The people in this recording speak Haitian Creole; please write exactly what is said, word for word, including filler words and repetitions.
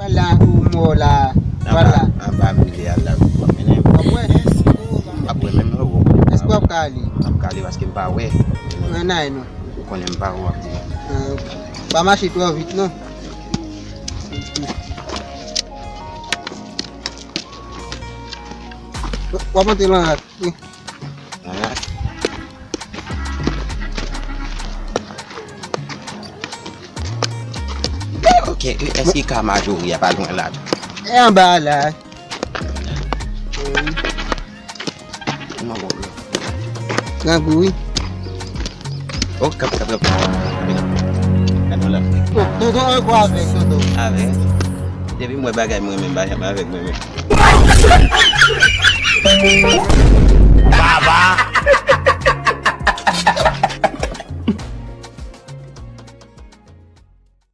La ou mò la. Vwala. Anba, anba m li a la ou pran mennen. W ap wè? M ap wè menm non, ou konnen. Èske w ap ka ale? M ap ka ale paske m pa wè. Mwen nan non. Ou konnen m pa wè w ap di. Ah, pa mache twò vit non. W ap antre lan rak. Wi. Alright. Ok, èske ka majori a pa lwen la? E anba la. Wi. Kòman bon? Grangou, wi. Oh, kap, kap, kap. Gade la. Tonton, ankò avèk, tonton. Avèk? Depi m wè bagay mwen menm, pa janm avèk mwen menm. Baba!